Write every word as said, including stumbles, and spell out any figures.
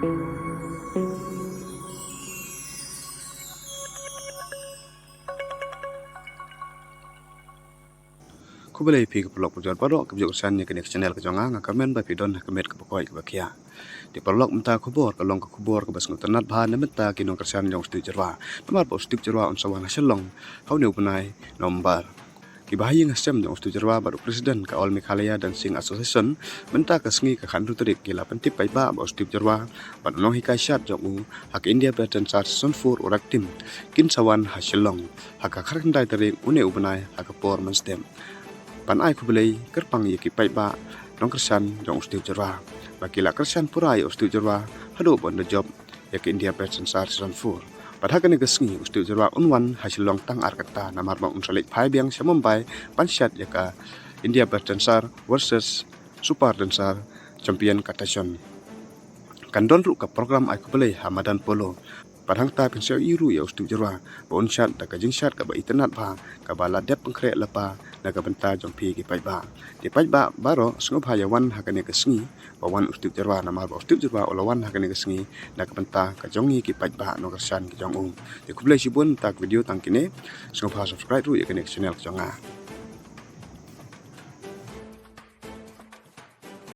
Khublei phi ka paralok parajor baroh kiba ju kyrshan ïa kane ka channel ka jong nga, nga kyrmen ba phi don ha ka met kaba koit kaba khiah. Te paralok, mynta ka khubor ka long ka khubor kaba sngewtynnat bha na bynta ki nongkyrshan jong u Steve Jyrwa. Namar ba u Steve Jyrwa un sa wan ha Shillong ha une u bnai November. Kiba ha ïing ha sem jong u Steve Jyrwa bad u president ka All Meghalaya Dancing Association, mynta ka sngi ka khathynriew tarik ki la pyntip paidbah ba u Steve Jyrwa bad u nonghikai shad jong u ha ka India Breath Dancers Season four Orak Team kin sa wan ha Shillong ha ka khatkhyndai tarik une u bnai ha ka por mynstep. Ban ai khublei kyrpang ïa ki paidbah nongkyrshan jong u Steve Jyrwa ba ki la kyrshan pura ïa u Steve Jyrwa haduh ban da jop ïa ka India Breath Dancers Season four. Bad ha kane ka sngi u Steve Jyrwa un wan ha Shillong tang ar kynta, namar ba un sa leit phai biang sha Mumbai ban shad ïa ka India Breath Dancer versus Super Dancer Champion Competition. Kan don ruh ka program ai khublei ha madan polo. Bad hangta phin sa ïohi ruh ïa u Steve Jyrwa ba un shad da ka jingshad kaba itynnat bha, kaba la dep pynkhreh lypa na ka bynta jong phi ki paidbah. Te paidbah baroh, sngewbha ïa wan ha kane ka sngi ba wan u Steve Jyrwa, namar ba u Steve Jyrwa u la wan ha kane ka sngi na ka bynta ka jong ngi ki paidbah nongkyrshan ki jong u. Te khublei shibun, mynta ka video tang kine. Sngewbha subscribe ruh ïa kane ka channel ka jong nga.